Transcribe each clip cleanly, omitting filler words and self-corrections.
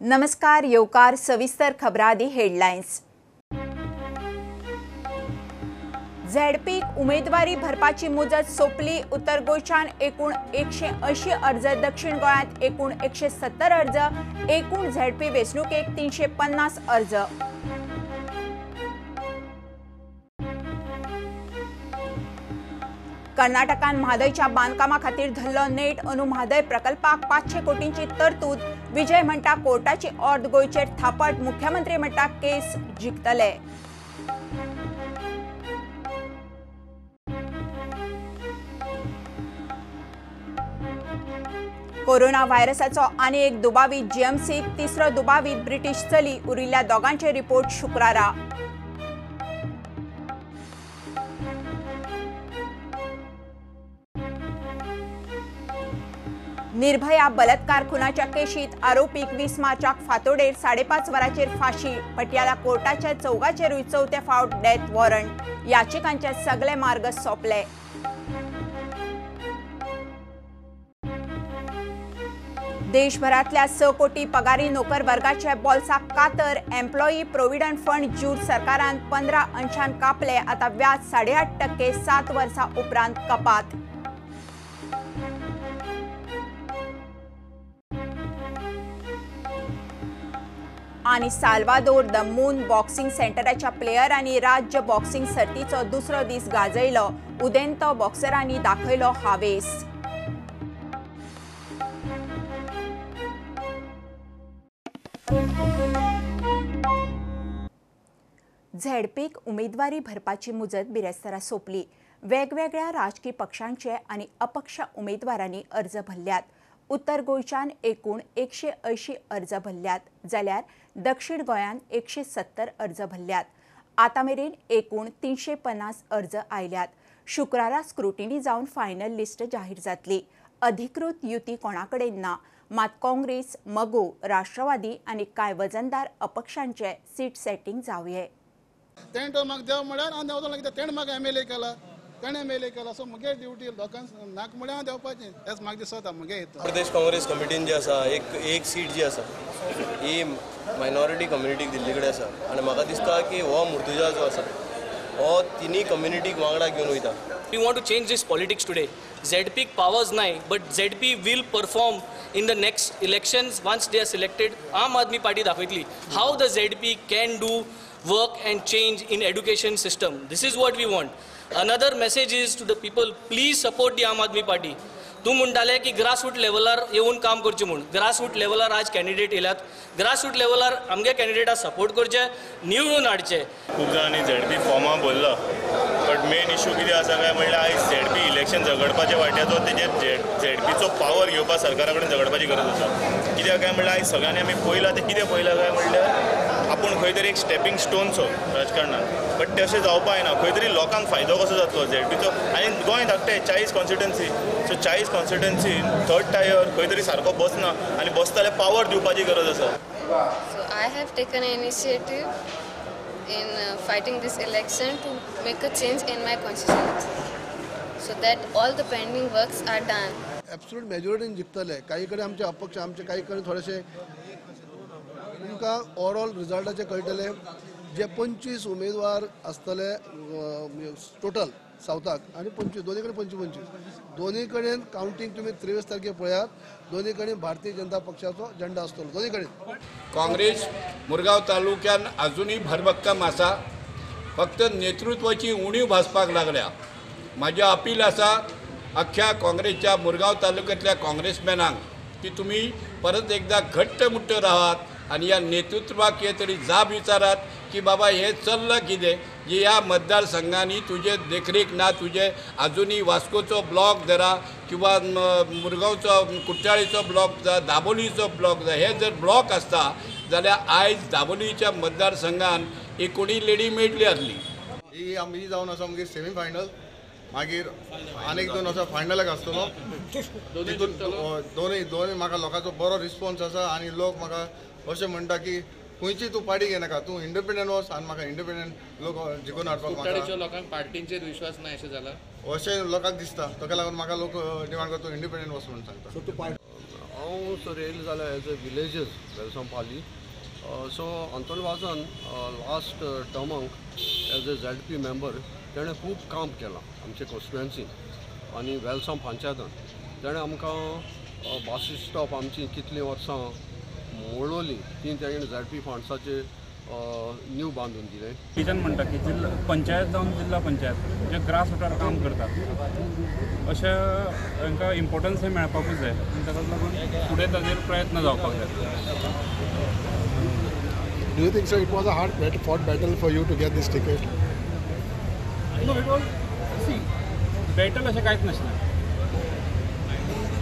नमस्कार, येवकार सविस्तर खबरां आदी हेडलायन्स। झेडपीक उमेदवारी भरपाची मुजत सोंपली। उत्तर गोंयच्यान एकूण 180 अर्ज, दक्षिण गोंयांत एकूण 170 अर्ज, एकूण झेडपी वेंचणुकेक 350 अर्ज। कर्नाटकान म्हादयच्या बांदकामा खातीर धरलो नेट। अंदू म्हादय प्रकल्पाक 500 कोटींची तरतूद। विजय म्हणटा कोर्टाची ऑर्द गोंयचेर थापट। मुख्यमंत्री म्हणटा केस जिखतले। कोरोना व्हायरसाचो आनी एक दुबावीत जीएमसीत, तिसरो दुबावीत ब्रिटीश चली। उरिल्ल्या दोगांचे रिपोर्ट शुक्रारा। निर्भया बलात्कार खुनाच्या केशीत आरोपीक 20 मार्चाक फातोडेर 5:30 वरांचेर फाशी। पटियाला कोर्टाच्या चौगाचेरूय चवथे फावट डेथ वॉरंट। याचिकांचे सगळे मार्ग सोंपले। देशभरातल्या 6 कोटी पगारी नोकर वर्गाच्या बोल्साक कातर। एम्प्लॉई प्रोव्हिडंट फंड जूर सरकारान 15 अंशान कापले। आता व्याज 8.5%, 7 वर्सां उपरांत कपात। आनी साल्वादोर the moon boxing सेंटराच्या प्लेयरांनी राज्य बॉक्सिंग सर्तीचो दुसरो दीस गाजयलो। उदेंत बॉक्सरांनी दाखयलो हावेस। झेडपीक उमेदवारी भरपाची मुजत बिरेस्तारा सोंपली। वेगवेगळ्या राजकी पक्षांचे आनी अपक्ष उमेदवारांनी अर्ज भरल्यात। उत्तर गोंयच्यान एकूण 180 अर्ज भरल्यात, जाल्यार दक्षिण गोंयान 170 अर्ज भरल्यात। आतां मेरेन एकूण 350 अर्ज आयल्यात। शुक्रारा स्क्रुटिनी जावन फायनल लिस्ट जाहीर जातली। अधिकृत युती कोणा कडेन ना, मात काँग्रेस, मगो, राष्ट्रवादी आनी कांय वजनदार अपक्षांचे सीट सेटिंग जावये। तेणें तो म्हाका देव म्हळ्यार हांव देंवतलो कित्याक तेणें म्हाका एम एल ए केला, तेणें एम एल ए केला। सो म्हगे ड्युटी लोकांक नाका म्हळ्यार हांव देंवपाचें, हेच म्हाका दिसता म्हगे हेतू। प्रदेश काँग्रेस कमिटीन जी आसा एक सीट जी आसा ही मायनॉरिटी कम्युनिटीक दिल्ली कडेन आसा आनी म्हाका दिसता की हो मुर्तुजा जो आसा हो तिनूय कम्युनिटीक वांगडा घेवन वयता। We want to change this politics today. ZP powers nahi, but ZP will perform in the next elections once they are selected. Aam Aadmi Party दाखयतली how the ZP can do work and change in education system. This is what we want. Another message is to the people, please support the Aam Aadmi Party. तूं म्हणटाले की grassroot लेवलार येवन काम करचें म्हूण। Grassroot लेवलार आज candidate येयल्यात, grassroot लेवलार आमगे कॅन्डिडेटाक support करचे, निवडून हाडचे। खूब जाणांनी झेडपी फॉर्मां भरला, बट मेन इशू कितें आसा काय म्हणल्यार आयज झेडपी इलेक्शन झगडपाच्या वाट्याचो तेजेर झेडपीचो पावर घेवपाक सरकारा कडेन झगडपाची गरज आसा। कित्याक काय म्हणल्यार आयज सगळ्यांनी आमी पळयलां तें कितें पळयलां काय म्हणल्यार आपूण खंय तरी एक स्टेपिंग स्टोनसो राजकारणान, बट तशें जावपा जायना। खंय तरी लोकांक फायदो कसो जातलो झेडपीचो। आनी गोंय धाकटें, 40 constituency, so 40 constituency third tier खंय तरी सारको बसना आनी बसता जाल्यार पावर दिवपाची गरज आसा। So I have taken an initiative in fighting this election to make a change in my constituency so that all the pending works are done. Absolute मेजॉरिटीन जिखतले। काही कडेन आमचे अपक्ष, आमचे काही कडेन थोडेशे तुमकां ओवरऑल रिजल्टाचे कळटले। जे 25 उमेदवार आसतले टोटल सावथाक आनी 25 दोनी कडेन 25 दोनी कडेन कावंटींग तुमी 23 तारखे पळयात, दोनी कडेन भारतीय जनता पक्षाचो झेंडा आसतलो दोनी कडेन। काँग्रेस मुरगांव तालुक्यान अजुनूय भरभक्कम आसा, फक्त नेतृत्वाची उणीव भासपाक लागल्या। म्हाजें अपील आसा अख्ख्या काँग्रेसच्या मुरगांव तालुक्यांतल्या काँग्रेसमॅनांक की तुमी परत एकदा घट्ट मुट्ट राहात आनी ह्या नेतृत्वाक कितें तरी जाब विचारात की बाबा हें चल्लां कितें, जे ह्या मतदारसंघांनी तुजे देखरेख ना, तुजे आजुनूय वास्कोचो ब्लॉक धरा किंवा मुरगांवचो कुट्टाळीचो ब्लॉक जा, दाबोलीचो ब्लॉक जा, हे जर ब्लॉक आसता जाल्यार आयज दाबोलीच्या मतदारसंघान एकोणी लेडी मेळटली आसली। ही आमी जावन आसा मागीर सेमी फायनल, मागीर आनीक दोन आसा फायनलाक आसतलो। तितून दोनूय दोनूय म्हाका लोकांचो बरो रिस्पॉन्स आसा आनी लोक म्हाका अशें म्हणटा की खंयची तूं पार्टी घेनाका, तूं इंडिपेंडंट वच आनी म्हाका इंडिपेंडंट लोक जिखून हाडपाक। लोकांक पार्टींचेर विश्वास ना अशें जालां अशें लोकांक दिसता, ताका लागून म्हाका लोक डिमांड करता तूं इंडिपेंडंट वच म्हूण सांगता। हांव सर येयलें जाल्यार as a villagers Velsao Pali. So Anton वाजान last टर्माक as a ZP member तेणें खूब काम केलां आमचे कॉन्स्टिट्युएन्सीन आनी वेलसांव पंचायतान. तेणें आमकां बस स्टॉप आमची कितलीं वर्सां मोडवली ती तेणें झेडपी फंड्साचे न्यू बांदून दिलें. रिजन म्हणटा की जिल्हा पंचायत जावन जिल्हा पंचायत जे ग्रास रुटार काम करतात अशें हांकां इम्पोर्टन्स हें मेळपाकूच जाय आनी ताकाच लागून फुडें ताजेर प्रयत्न जावपाक जाय. Do you think so it was a hard fought battle for you to get this ticket? No, it was, see, battle अशें कांयच नासलें.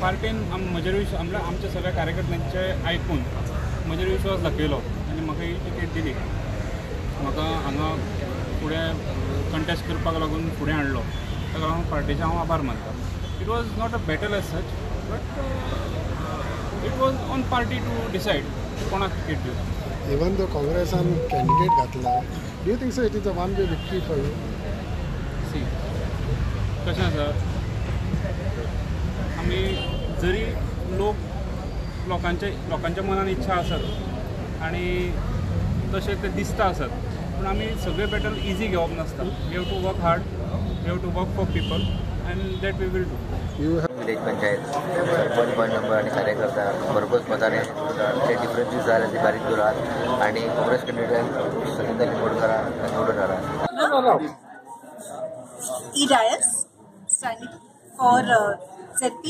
पार्टीन म्हजेर विश्वास, म्हणल्यार आमच्या सगळ्या कार्यकर्त्यांचे आयकून म्हजेर विश्वास दाखयलो आनी म्हाका ही तिकेट दिली. म्हाका हांगा फुडें कंटेस्ट करपाक लागून फुडें हाडलो, ताका लागून पार्टीचे हांव आभार मानता. It was not a battle as such, but it was on party to decide कोणाक तिकेट दिवची. Even though काँग्रेसान कॅन्डिडेट घातला, do you think so it is a one way victory for you? See, कशें आसा, आमी जरी लोक लोकांच्या मनान इच्छा आसत आनी तशें तें दिसता आसत, पूण आमी सगळे बॅटल इजी घेवप नासता. We have to work hard, we have to work for people and that we will do. Village panchayat sarpanch पंच मेंबर आणि कार्यकर्ता भरघोस मताने ते डिफरन्सीस जाले ते बारीक दवरात आणि काँग्रेस कॅन्डिडेट संगीता लिंगोडकर निवडून हाडात. E. Dias, standing for ZP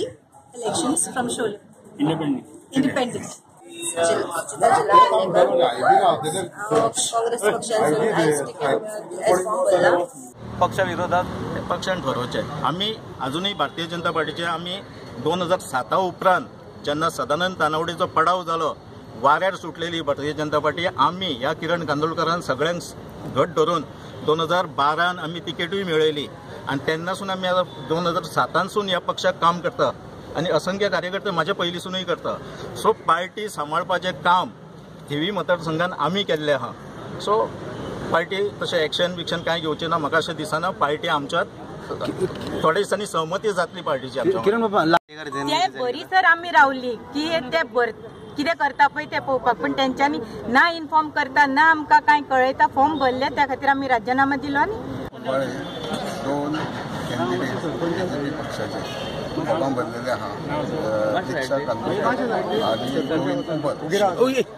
elections from Sholem. Independent. जिल्हा काँग्रेस पक्षांसून आयज तिकेट फॉर्म भरला. पक्षा विरोधात पक्षान ठरोवचें. आमी अजुनूय भारतीय जनता पार्टीचे आमी 2007 उपरांत जेन्ना सदानंद तानावडेचो पडाव जालो, वाऱ्यार सुटलेली भारतीय जनता पार्टी, आमी ह्या किरण कांदोळकरान सगळ्यांक घट धरून 2012 आमी तिकेटूय मेळयली आनी तेन्नासून आमी आतां 2007सून ह्या पक्षाक काम करता आनी असंख्य कार्यकर्ते म्हाज्या पयलींसूनय करता. सो पार्टी सांबाळपाचें काम थिवी मतदारसंघान आमी केल्लें आहा. सो पार्टी तशें एक्शन बिक्शन कांय घेवचें ना म्हाका अशें दिसना. पार्टी आमच्यात थोड्या दिसांनी सहमती जातली पार्टीची. ते बरी सर आमी रावली की ते कितें करता पळय तें पळोवपाक, पूण तेंच्यांनी ना इन्फॉर्म करता ना आमकां कांय कळयता. फॉर्म भरले त्या खातीर आमी राजीनामा दिलो. आनी दोन कॅन्डिडेट पक्षाचे फॉर्म भरलेले आहा, दीक्षा कांदोळकर आनी गोविंद कुंबर.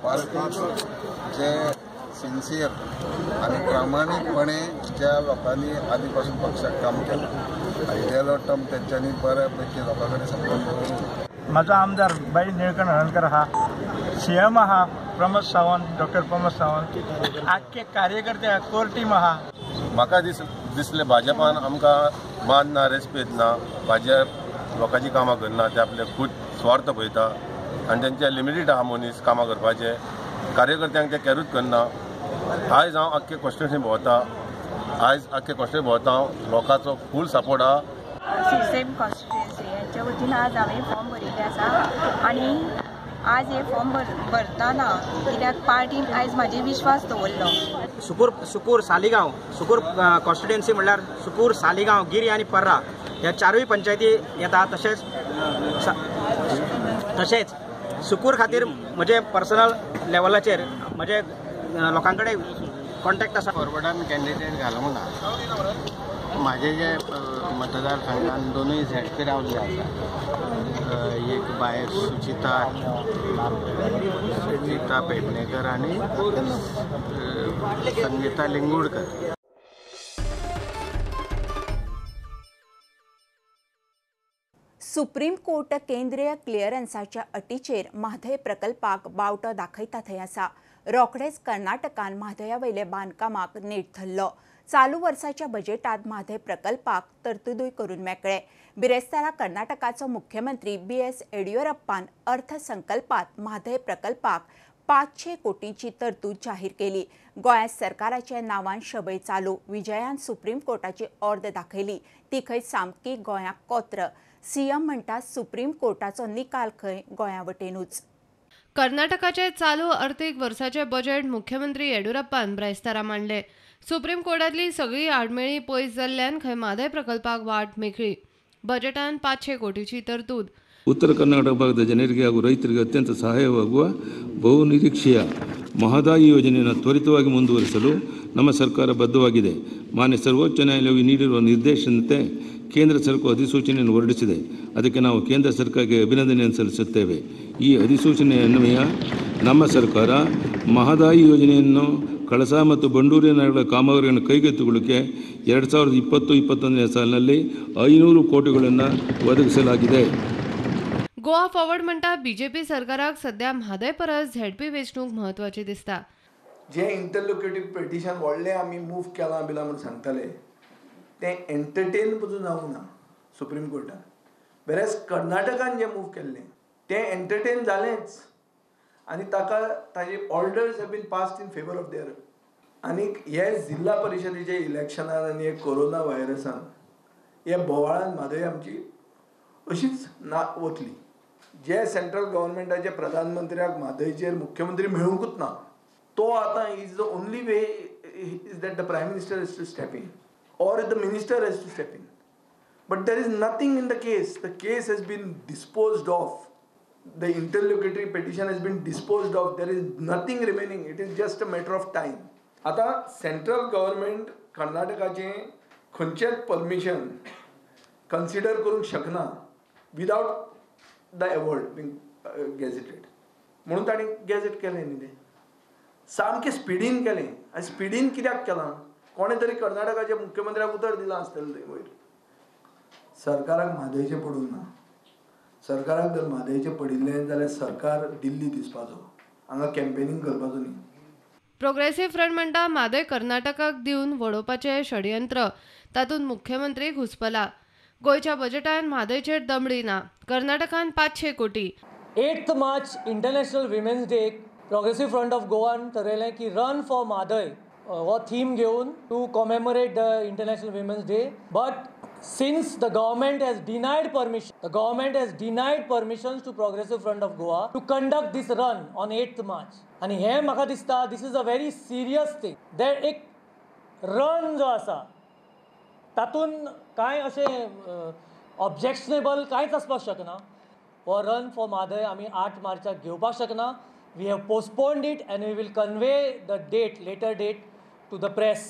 पार्टीचे सिन्सियर आनी प्रामाणीकपणे ज्या लोकांनी आदीपासून पक्षाक काम केलां आनी गेलो टर्म तेंच्यांनी बऱ्यापैकी लोकां कडेन संपर्क दवरून. म्हाजो आमदार बाई निळकंठ हळर्णकर आहा, सीएम आहा प्रमोद सावंत, डॉक्टर प्रमोद सावंत, आख्खे कार्यकर्ते कोर टीम आहा. म्हाका दिसलें भाजपान आमकां मान ना, रेस्पेद ना, भाजप लोकांची कामां करना, ते आपले खूब स्वार्थ पळयता आनी तेंचे लिमिटेड आहा मनीस कामां करपाचे, कार्यकर्त्यांक ते कॅरूच करना. आयज हांव आख्खे कॉन्स्टिट्युएन्सी भोंवता, आयज आख्खे कॉन्स्टिट्युएन्सी भोंवता हांव, लोकांचो फूल सपोर्ट आहा. सेम कॉन्स्टिट्युएन्सी यांच्या वतीन आज हांवें फॉर्म भरिल्ले आसा आनी आज हे फॉर्म भरतना कित्याक पार्टीन आयज म्हाजेर विश्वास दवरलो. सुकूर सालिगांव, सुकूर कॉन्स्टिट्युएन्सी म्हणल्यार सुकूर, सालिगांव, गिरी आनी पर्रा ह्या चारूय पंचायती येता. तशेंच सुकूर खातीर म्हजे पर्सनल लेवलाचेर म्हजे लोकां कडेन कॉन्टेक्ट आसा. फॉरवर्डान कॅन्डिडेट घालूंक ना. म्हाजे जे मतदारसंघान दोनूय झेडपी रावल्ले आसा, एक बायल सुचिता पेडणेकर आनी संगीता लिंगुडकर. सुप्रीम कोर्ट केंद्रीय क्लिअरन्साच्या अटीचेर म्हादय प्रकल्पाक बावटो दाखयता थंय आसा. रोखडेच कर्नाटकान म्हादया वयले बांदकामाक नेट धरलो. चालू वर्साच्या बजेटात म्हादय प्रकल्पाक तरतुदूय करून मेकळे. बिरेस्तारा कर्नाटकाचो मुख्यमंत्री बी.एस. येडियुरप्पान अर्थसंकल्पात म्हादय प्रकल्पाक 500 कोटींची तरतूद जाहीर केली. गोंयांत सरकाराच्या नांवान शबय चालू. विजयान सुप्रीम कोर्टाची ऑर्द दाखयली, ती खंय सामकी गोंयाक कोत्र. सीएम म्हणटा सुप्रीम कोर्टाचो निकाल खंय गोंया वटेनूच. कर्नाटकाचे चालू अर्थीक वर्साचे बजेट मुख्यमंत्री येडियुरप्पान ब्रायस्तारा मांडले. सुप्रीम कोर्टातली सगळी आडमेळी पयस जाल्ल्यान खंय म्हादय प्रकल्पाक वाट मेकळी. बजेटान 500 कोटीची तरतूद. ಉತ್ತರ ಕರ್ನಾಟಕ ಭಾಗದ ಜನರಿಗೆ ಹಾಗೂ ರೈತರಿಗೆ ಅತ್ಯಂತ ಸಹಾಯವಾಗುವ ಬಹುನಿರೀಕ್ಷೆಯ ಮಹದಾಯಿ ಯೋಜನೆಯನ್ನು ತ್ವರಿತವಾಗಿ ಮುಂದುವರಿಸಲು ನಮ್ಮ ಸರ್ಕಾರ ಬದ್ಧವಾಗಿದೆ. ಮಾನ್ಯ ಸರ್ವೋಚ್ಚ ನ್ಯಾಯಾಲಯವು ನೀಡಿರುವ ನಿರ್ದೇಶನದಂತೆ ಕೇಂದ್ರ ಸರ್ಕಾರ ಅಧಿಸೂಚನೆಯನ್ನು ಹೊರಡಿಸಿದೆ. ಅದಕ್ಕೆ ನಾವು ಕೇಂದ್ರ ಸರ್ಕಾರಕ್ಕೆ ಅಭಿನಂದನೆಯನ್ನು ಸಲ್ಲಿಸುತ್ತೇವೆ. ಈ ಅಧಿಸೂಚನೆ ಅನ್ವಯ ನಮ್ಮ ಸರ್ಕಾರ ಮಹದಾಯಿ ಯೋಜನೆಯನ್ನು ಕಳಸಾ ಮತ್ತು ಬಂಡೂರಿ ನಗರಗಳ ಕಾಮಗಾರಿಯನ್ನು ಕೈಗೆತ್ತಿಕೊಳ್ಳಕ್ಕೆ 2020-21 ಸಾಲಿನಲ್ಲಿ 500 ಕೋಟಿಗಳನ್ನು ಒದಗಿಸಲಾಗಿದೆ. गोवा फॉरवर्ड म्हणटा बीजेपी सरकाराक सध्या म्हादय परस झेडपी वेंचणूक म्हत्वाची दिसता. जे इंटरलोक्युटिव्ह पिटिशन व्हडलें आमी मूव केलां बिलां म्हूण सांगताले तें एंटरटेन पसून जावंक ना सुप्रीम कोर्टान. वेरेज कर्नाटकान जें मूव केल्लें तें एंटरटेन जालेंच आनी ताका ताजे orders have been passed in favour of their. आनीक हे जिल्ला परिशदेच्या इलेक्शनान आनी हे कोरोना व्हायरसान हे बोवाळान म्हादय आमची अशीच ना वतली. जे सेंट्रल गव्हर्मेंटाचे प्रधानमंत्र्याक म्हादयचेर मुख्यमंत्री मेळुंकूच ना तो आतां is the only way is that the prime minister has to step in or the minister has to step in. But there is nothing in the case. The case has been disposed of. The interlocutory petition has been disposed of. There is nothing remaining. It is just a matter of time. आतां central government कर्नाटकाचें खंयचेंच permission consider करूंक शकना without the award being gazetted. म्हणून तांणी gazette केलें न्ही तें सामकें स्पिडीन केलें. आनी स्पिडीन कित्याक केलां? कोणें तरी कर्नाटकाच्या मुख्यमंत्र्याक उतर दिलां आसतलें थंय वयर. सरकाराक म्हादयचें पडूंक ना. सरकाराक जर म्हादयचें पडिल्लें जाल्यार सरकार दिल्ली दिसपाचो, हांगा कॅम्पेनींग करपाचो न्ही. प्रोग्रेसिव्ह फ्रंट म्हणटा म्हादय कर्नाटकाक दिवन वडोवपाचें षडयंत्र, तातूंत मुख्यमंत्री घुस्पला. गोंयच्या बजेटान म्हादयचेर दमडी ना, कर्नाटकान 500 कोटी. 8 March international women's day progressive front of गोवान ठरयलें की रन फॉर म्हादय हो थीम घेवन to commemorate the international women's day. But since the government has denied permission, the government has denied permissions to Progressive Front of Goa to conduct this run on 8th March. आनी हें म्हाका दिसता this is a very serious thing. That एक run जो आसा तातूंत कांय अशें ऑब्जेक्शनेबल कांयच आसपाक शकना. हो रन फॉर म्हादय आमी 8 मार्चाक घेवपाक शकना. We have postponed it and we will convey the date, later date to the press.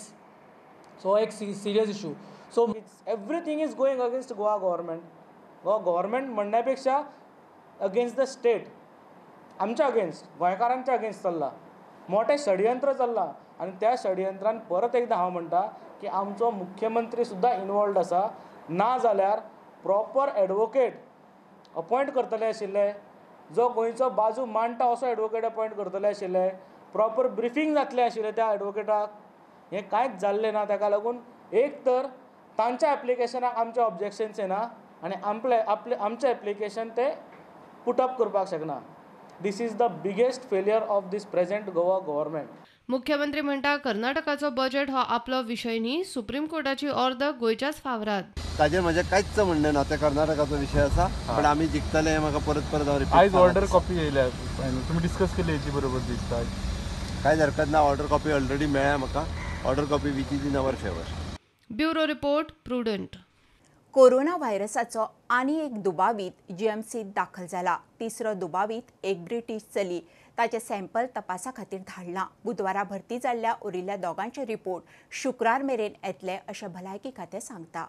So एक serious issue. So everything is going against Goa government. Goa government म्हणण्यापेक्षा अगेन्स्ट the state, आमच्या against, गोंयकारांच्या against चल्ला मोठें षडयंत्र चल्लां. आनी त्या षडयंत्रान परत एकदां हांव म्हणटा की आमचो मुख्यमंत्री सुद्दां इनवॉल्वड आसा. ना जाल्यार प्रॉपर एडवोकेट अपॉयंट करतले आशिल्ले, जो गोंयचो बाजू मांडटा असो एडवोकेट अपॉयंट करतले आशिल्ले, प्रॉपर ब्रिफींग जातलें आशिल्लें त्या एडवोकेटाक. हें कांयच जाल्लें ना. ताका लागून एक तर तांच्या एप्लिकेशनाक आमचें ऑब्जेक्शन्स येना आनी आमचें एप्लिकेशन ते पुटअप करपाक शकना. This is the biggest failure of this present Goa government. मुख्यमंत्री म्हणटा कर्नाटकाचो बजेट हो आपलो विशय न्ही, सुप्रीम कोर्टाची ऑर्द गोंयच्याच फावराद. ताजेर म्हजें कांयच म्हणणें ना, ते कर्नाटकाचो विशय आसा, पण आमी जिखतले हें म्हाका परत परत हांव रिपीट. आयज ऑर्डर कॉपी येयल्या, तुमी डिस्कस केली हेची बरोबर दिसता. कांयच हरकत ना, ऑर्डर कॉपी ऑलरेडी मेळ्ळ्या म्हाका. Order copy which is in our favour. Bureau report, Prudent. Corona व्हायरसाचो आनी एक दुबावीत जीएमसीत दाखल जाला. तिसरो दुबावीत एक ब्रिटीश चली, ताचें सॅम्पल तपासा खातीर धाडलां. बुधवारा भरती जाल्ल्या उरिल्ल्या दोगांचे रिपोर्ट शुक्रार मेरेन येतले अशें भलायकी खातें सांगता.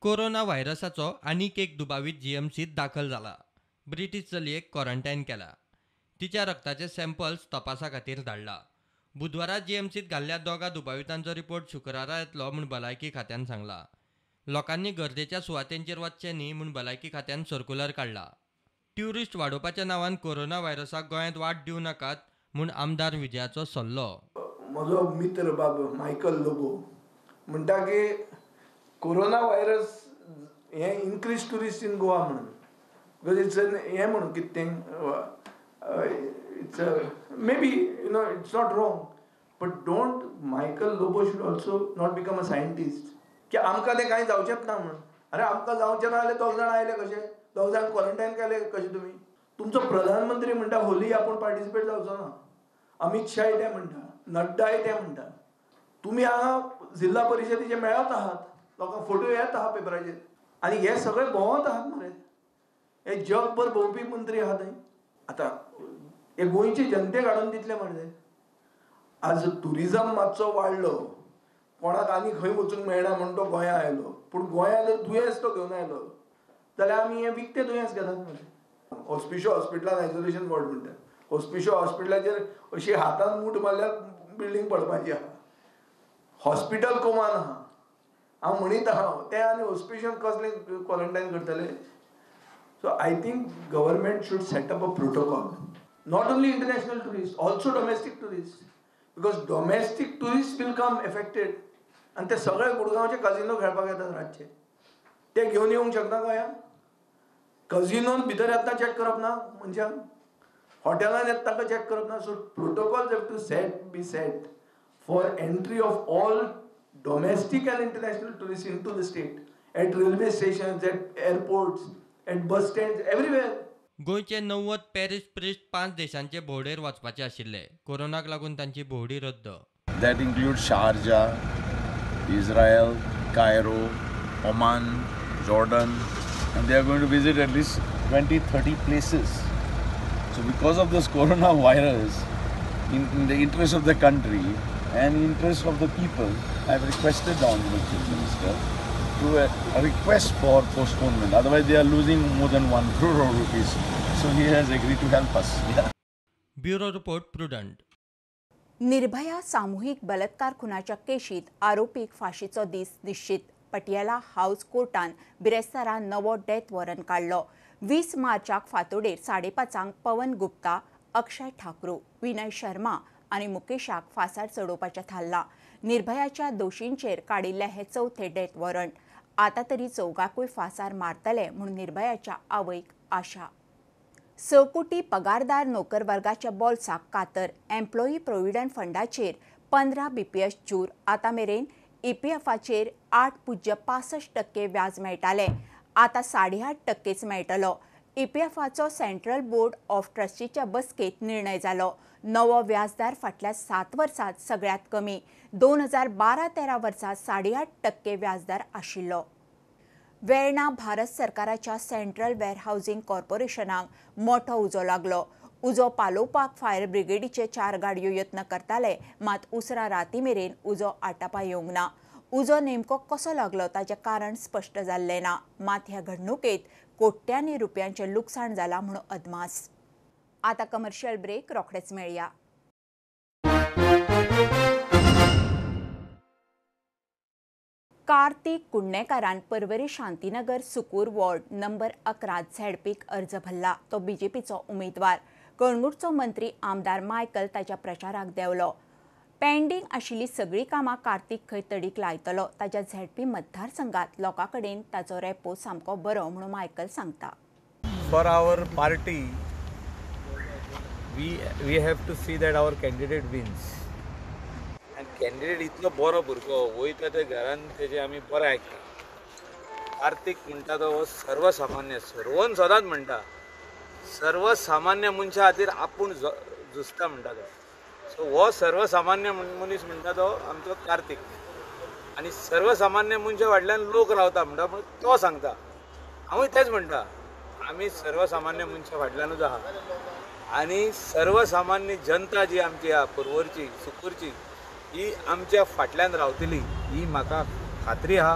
कोरोना व्हायरसाचो आनीक एक दुबावीत जीएमसीत दाखल जाला. ब्रिटीश चलयेक क्वॉरंटायन केला. तिच्या रक्ताचे सॅम्पल्स तपासा खातीर धाडला. बुधवारा जीएमसीत घाल्ल्या दोगा दुबावितांचो रिपोर्ट शुक्रारा येतलो म्हूण भलायकी खात्यान सांगला. लोकांनी गर्देच्या सुवातेंचेर वचचें न्ही म्हूण भलायकी खात्यान सर्कुलर काडला. ट्युरिस्ट वाडोवपाच्या नांवान कोरोना व्हायरसाक गोंयांत वाट दिवं नाकात म्हूण आमदार विजयाचो सल्लो. म्हजो मित्र बाब मायकल लोबो म्हणटा की कोरोना व्हायरस हें इनक्रीज ट्युरिस्ट इन गोवा म्हणून, because it's हें म्हणून कितें तें it's maybe you know it's not wrong, but don't Michael Lobo should also not become a scientist की आमकां तें कांय जावचेंच ना म्हणून. अरे आमकां जावचें ना जाल्यार 2 जाण आयले कशे, 2 जाण क्वॉरंटायन केले कशे तुमी? तुमचो प्रधानमंत्री म्हणटा होली आपूण पार्टिसिपेट जावचो ना, अमित शाहय तें म्हणटा, नड्डाय तें म्हणटा. तुमी हांगा जिल्ला परिशदेचे मेळत आहात, लोकांक फोटो येत आहा पेपराचेर आनी हे सगळे भोंवत आहात मरे. हे जगभर भोंवपी मंत्री आहा थंय. आतां हे गोंयचे जनतेक हाडून दितले मरे. आज ट्युरिजम मातसो वाडलो, कोणाक आनी खंय वचूंक मेळना म्हूण तो गोंया आयलो, पूण गोंया जर दुयेंस तो घेवन आयलो जाल्यार आमी हें विकतें दुयेंस घेतात मरे. हॉस्पिशो हॉस्पिटलान आयसोलेशन वॉर्ड म्हणटात, हॉस्पिशो हॉस्पिटलाचेर अशी हातान मूठ मारल्यार बिल्डींग पडपाची आहा, हॉस्पिटल कोमान आहा. हांव म्हणीत आहा तें आनी हॉस्पिशन कसलें क्वॉरंटायन करतले. So I think government should set up a protocol, not only international tourist, also domestic tourist, because domestic tourist will come affected. आनी ते सगळे गुडगांवचे कजिनो खेळपाक येतात रातचे, ते घेवन येवंक शकना गोंयांत. कजिनोन भितर येतना चॅक करप ना मनशांक, हॉटेलान येता ताका चॅक करप ना. So protocols have to be set for entry of all domestic and international tourist into the state, at railway stations, at airports, at bus stands, everywhere. गोंयचे 90 पॅरीस प्रिस्ट 5 देशांचे भोंवडेर वचपाचे आशिल्ले. कोरोनाक लागून तांची भोंवडी रद्द. That include Sharjah, Israel, Cairo, Oman, Jordan, and they are going to visit at least 20-30 places. So because of this coronavirus, in the interest of the country and interest of the people, I have requested the Honorable Chief Minister to a request for postponement. Otherwise, they are losing more than 1 crore rupees. So he has agreed to help us. Yeah. Bureau Report, Prudent. Nirbhaya सामूहिक बलात्कार खुनाच्या केशीत आरोपीक फाशीचो दीस निश्चित. Patiala house कोर्टान बिरेस्तारा नवो death warrant काडलो. 20 मार्चाक फांतोडेर 5:30 पवन गुप्ता, अक्षय ठाकूर, विनय शर्मा आनी मुकेशाक फांसार चडोवपाचें थारलां. निर्भयाच्या दोशींचेर काडिल्लें हें चवथें डेथ वॉरंट. आतां तरी चौगाकूय फांसार मारतले म्हूण निर्भयाच्या आवयक आशा. 6 कोटी पगारदार नोकर वर्गाच्या बोल्साक कातर. एम्प्लॉई प्रोव्हिडंट फंडाचेर 15 बीपीएस जूर. आतां मेरेन ईपीएफाचेर 8.65% व्याज मेळटालें, आतां 8.5% मेळटलो. ईपीएफाचो सेंट्रल बोर्ड ऑफ ट्रस्टीच्या बसकेंत निर्णय जालो. नवो व्याजदर फाटल्या 7 वर्सांत सगळ्यांत कमी. 2012-13 वर्सा 8.5% व्याजदर आशिल्लो. वेर्णा भारत सरकाराच्या सेंट्रल वेअरहाऊसिंग कॉर्पोरेशनाक मोठो उजो लागलो. उजो पालोवपाक फायर ब्रिगेडीचे 4 गाडयो यत्न करताले, मात उसरां राती मेरेन उजो आटापा येवंक ना. उजो नेमको कसो लागलो ताचें कारण स्पश्ट जाल्लें ना, मात ह्या घडणुकेंत कोट्यांनी रुपयांचें लुकसाण जालां म्हूण अदमास. आतां कमर्शियल ब्रेक, रोखडेच मेळया. कार्तिक कुडणेकारान पर्वरी शांतीनगर सुकूर वॉर्ड नंबर 11 झेडपीक अर्ज भरला. तो बीजेपीचो उमेदवार. कळंगूटचो मंत्री आमदार मायकल ताच्या प्रचाराक देंवलो. पेंडींग आशिल्ली सगळीं कामां कार्तिक खंय तडीक लायतलो. ताच्या झेडपी मतदारसंघात लोकां कडेन ताचो रेपो सामको बरो म्हणून मायकल सांगता. For our party we have to see that our candidate wins. Candidate इतलो बरो भुरगो वयता त्या घरान तेजे आमी बरें आयकता. कार्तिक म्हणटा तो हो सर्वसामान्य, सर्वन सदांच म्हणटा सर्वसामान्य मनशा खातीर आपूण झुजता म्हणटा तो. सो हो सर्वसामान्य मनीस म्हणटा तो आमचो कार्तिक. आनी सर्वसामान्य मनशा फाटल्यान लोक रावता म्हणटा, पूण तो सांगता. हांवूय तेंच म्हणटा, आमी सर्वसामान्य मनशा फाटल्यानूच आहा. आनी सर्वसामान्य जनता जी आमची आहा पर्वरची, सुकूरची, ही आमच्या फाटल्यान रावतली ही म्हाका खात्री आहा.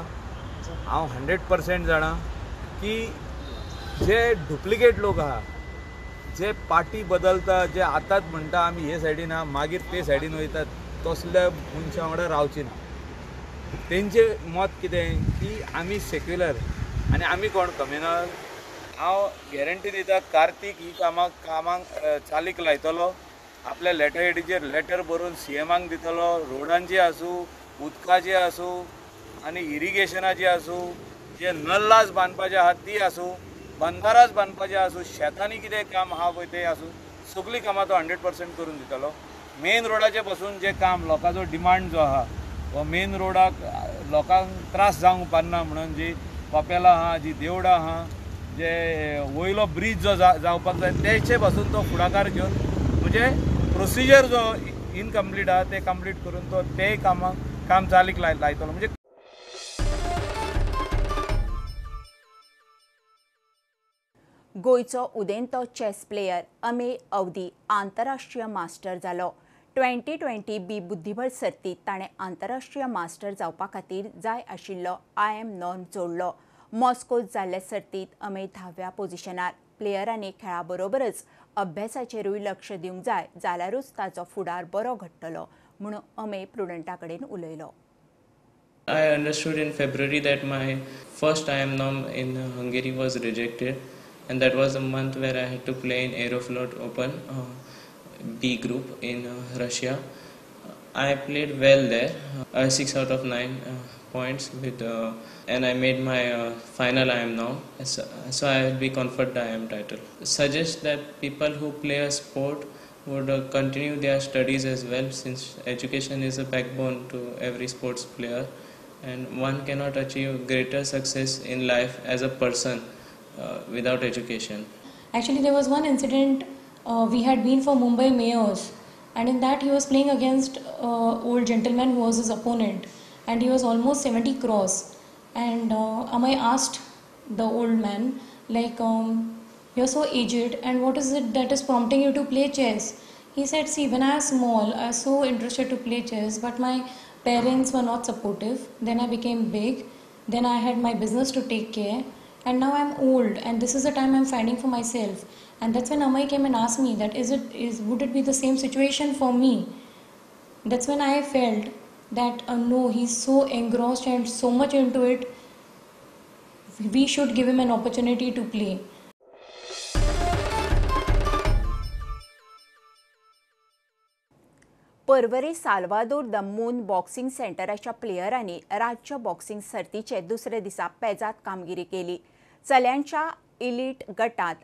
हांव 100% जाणा की जे डुप्लिकेट लोक आहा, जे पार्टी बदलता, जे आतांच म्हणटा आमी हे सायडीन आहा मागीर ते सायडीन वयता, तसल्या मनशां वांगडा रावची ना. तेंचें मत कितें की आमी सेक्युलर आनी आमी कोण कम्युनल. हांव गॅरंटी दिता कार्तिक ही कामाक चालीक लायतलो. आपल्या लेटर हेडीचेर लेटर बरोवन सीएमाक दितलो. रोडांची आसूं, उदकाची आसूं आनी इरिगेशनाची आसूं, जे नल्लास बांदपाचे आहा ती आसूं, बंदारास बांदपाचे आसूं, शेतांनी कितें काम आहा पळय तें आसूं, सगळीं कामां तो 100% करून दितलो. मेन रोडाचे पसून जें काम लोकांचो डिमांड जो आहा, हो मेन रोडाक लोकांक त्रास जावंक पारना म्हणून जी कपेलां आहा, जी देवळां आहा, जे वयलो ब्रीज जो जावपाक जाय तेचे पासून तो फुडाकार घेवन म्हणजे प्रोसिजर जो इनकम्प्लीट आहा ते कंप्लीट करून तो ते काम चालीक लायतलो. म्हणजे गोंयचो उदेंतो चॅस प्लेयर अमेय अवधी आंतरराष्ट्रीय मास्टर जालो. 2020 बी बुद्धिबळ सर्तीत ताणें आंतरराष्ट्रीय मास्टर जावपा खातीर जाय आशिल्लो IM norm जोडलो. मॉस्कोत जाल्ले सर्तीत अमेय 10व्या पोझिशनार. प्लेयरांनी खेळा बरोबरच अभ्यासाचेरूय लक्ष दिवंक जाय जाल्यारूच ताचो फुडार बरो घडटलो म्हणून अमेय प्रुडंटा कडेन उलयलो. I understood in February that my first IM norm in Hungary was rejected, and that was a month where I had to play in Aeroflot Open B group in Russia. I played well there, 6 out of 9 points with, and I made my final IM norm, so I will be conferred the IM title. Suggest that people who play a sport would continue their studies as well, since education is a backbone to every sports player, and one cannot achieve greater success in life as a person without education. Actually, there was one incident. We had been for Mumbai Mayors, and in that he was playing against old gentleman who was his opponent, and he was almost 70 cross. And Amay asked the old man, like, you're so aged, and what is it that is prompting you to play chess? He said, see, when I was small, I was so interested to play chess, but my parents were not supportive. Then I became big, then I had my business to take care, and now I'm old, and this is the time I'm finding for myself. And that's when Amay came and asked me that would it be the same situation for me? That's when I felt that no, he's so engrossed and so much into it, we should give him an opportunity to play. Porvorim Salvador the Moon boxing सेंटराच्या प्लेयरांनी राज्य boxing सर्तीचे दुसरे दिसा पेजात कामगिरी केली. चल्यांच्या elite गटात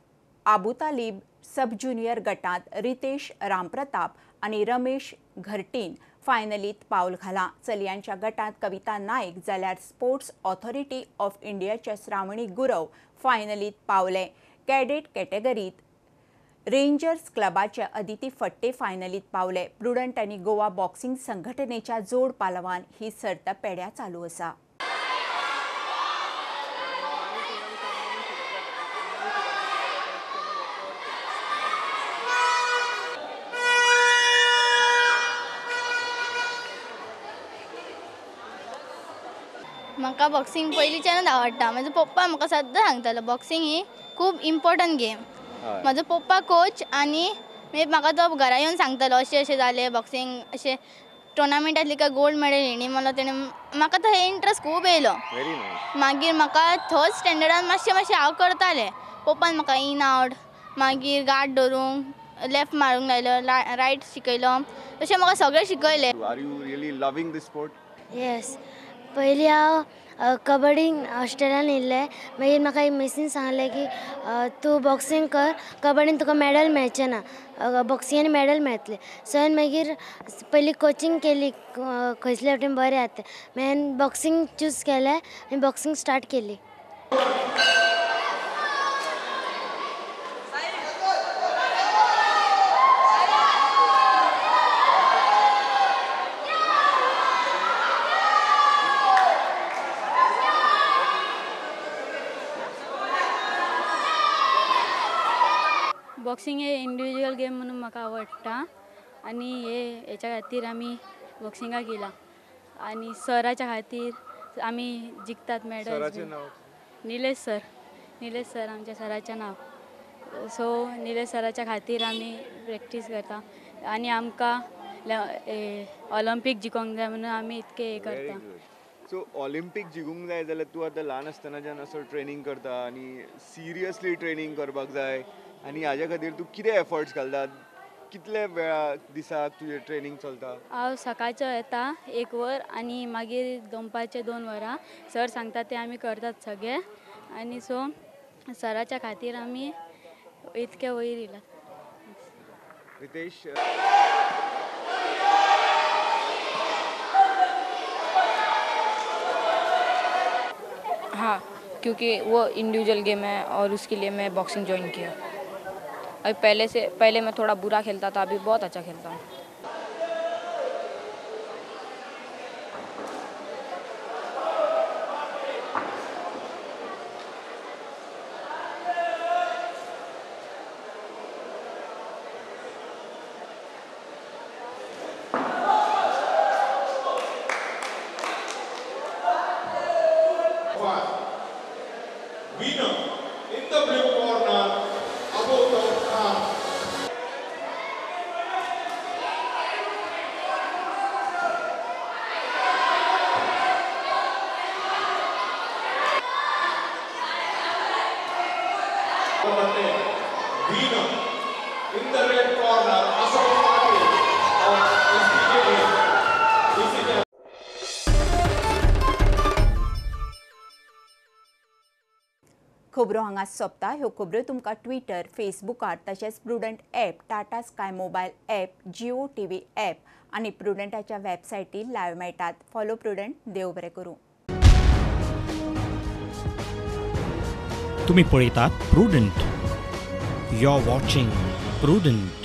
आबुतालीब, सब junior गटात रितेश रामप्रताप आनी रमेश घरटीन फायनलीत पावल घाला. चलयांच्या गटात कविता नायक जाल्यार स्पोर्ट्स ऑथॉरिटी ऑफ इंडियाचे श्रावणी गुरव फायनलीत पावले. कॅडेट कॅटेगरीत रेंजर्स क्लबाचे अदिती फट्टे फायनलीत पावले. प्रुडंट आनी गोवा बॉक्सिंग संघटनेच्या जोड पालवान ही सर्त पेड्या चालू आसा. म्हाका बॉक्सिंग पयलींच्यानूच आवडटा. म्हजो पप्पा म्हाका सद्दां सांगतालो बॉक्सिंग ही खूब इम्पॉर्टंट गेम. म्हजो पप्पा कोच आनी म्हाका तो घरा येवन सांगतालो अशें अशें जालें बॉक्सिंग, अशें टुर्नामेंट आसली काय गोल्ड मेडल हेणी म्हणलो तेणें. म्हाका तो हे इंट्रस्ट खूब येयलो. मागीर म्हाका थर्ड स्टँडर्डान मातशें मातशें हांव करतालें. पप्पान म्हाका इन आवट, मागीर गार्ड धरूंक, लेफ्ट मारूंक लायलो, रायट शिकयलो, तशें म्हाका सगळें शिकयलें. Are you really loving this sport? Yes. पयलीं हांव कबड्डीन हॉस्टेलान येयल्लें, मागीर म्हाका एक मिसीन सांगलें की तूं बॉक्सिंग कर, कबड्डीन तुका मॅडल मेळचें ना, बॉक्सिंगान मॅडल मेळटलें. सो हांवें मागीर पयलीं कोचिंग केली खंयसले वटेन बरें जाता, मागीर हांवें बॉक्सिंग चूज केलें आनी बॉक्सिंग स्टार्ट केली. बॉक्सिंग हे इंडिविज्युअल गेम म्हणून म्हाका आवडटा आनी हे हेच्या खातीर आमी बॉक्सिंगाक येयला आनी सराच्या खातीर आमी जिखतात मॅडल. सराचें नांव? निलेश सर. निलेश सर आमच्या सराचें नांव. सो निलेश सराच्या खातीर आमी प्रॅक्टीस करता आनी आमकां ऑलिम्पीक जिखोंक जाय म्हणून आमी इतकें हें करता. सो ऑलिम्पीक जिखूंक जाय जाल्यार तूं आतां ल्हान आसतनाच्यान असो ट्रेनींग करता आनी सिरियसली ट्रेनींग करपाक जाय, आनी हाज्या खातीर तूं कितें एफर्ट्स घालता, कितले वेळा दिसाक तुजें ट्रेनींग चलता? हांव सकाळचो येता 1 वर आनी मागीर दनपारचें 2 वरां. सर सांगता तें आमी करतात सगळें आनी सो सराच्या खातीर आमी इतके वयर येयला. रितेश, हाँ, क्योंकि वो इंडिविजुअल गेम है और उसके लिए मैं बॉक्सिंग ज्वाइन किया. अभी पहले मैं थोड़ा बुरा खेलता था, अभी बहुत अच्छा खेलता हूँ. खबरो हांगा सोंपता. ह्यो खबरो तुमकां ट्विटर, फेसबुकार तशेंच Prudent app, Tata Sky mobile app, Jio TV app आनी प्रुडंटाच्या वेबसायटीर लायव्ह मेळटात. Follow prudent. देव बरें करूं. तुम्ही पळयतात Prudent. You are watching Prudent.